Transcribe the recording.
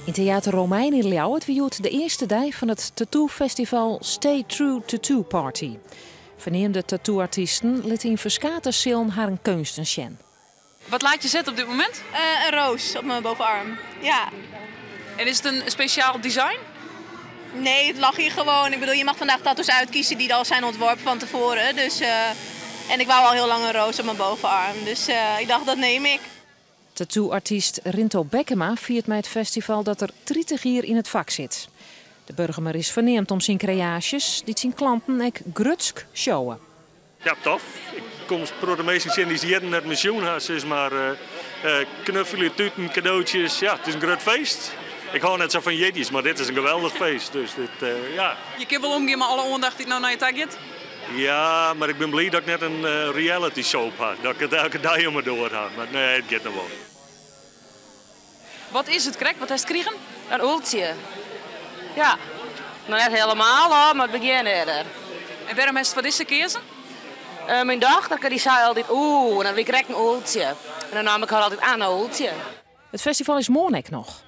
Yn Theater Romein yn Ljouwert wie hjoed de earste dei fan it tattoo-festival Stay True Tattoo Party. Ferneamde tattoo-artysten litte yn ferskate sealen harren keunsten sjen. Wat laat je zetten op dit moment? Een roos op mijn bovenarm, ja. En is het een speciaal design? Nee, het lag hier gewoon. Ik bedoel, je mag vandaag tattoos uitkiezen die al zijn ontworpen van tevoren. Dus, en ik wou al heel lang een roos op mijn bovenarm. Dus ik dacht, dat neem ik. Tattoo-artiest Rinto Bekkema fiert mei it festival dat er 30 jier yn it fak sit. De Burgumer is ferneamd om syn kreaasjes, dy't syn klanten ek grutsk showe. Ja, tof. Ik kom protte minsken tsjin dy't jierren net mear sjoen ha, sis mar. Knuffelje, tuten, kadootsjes. Ja, it is in grut feest. Ik hâld net sa fan jierdeis, mar dit is in geweldich feest. Dus dit, ja. Je kinne wol omgean mei alle oandacht dy't no nei je ta giet? Ja, mar ik bin bliid dat ik net in reality soap ha. Dat ik it elke dei om 'e doar ha. Mar nee, it giet noch wol. Wat is it krekt? Wat hast krigen? In ûltsje. Ja. Noch net helemaal ôf, mar it begjin is der. En wêrom hast foar dizze keazen? Myn dochter dy sei altyd oeh, en dat wie krekt in ûltsje. En dan naam ik har altyd Anne Ûltsje. It festival is moarn ek noch.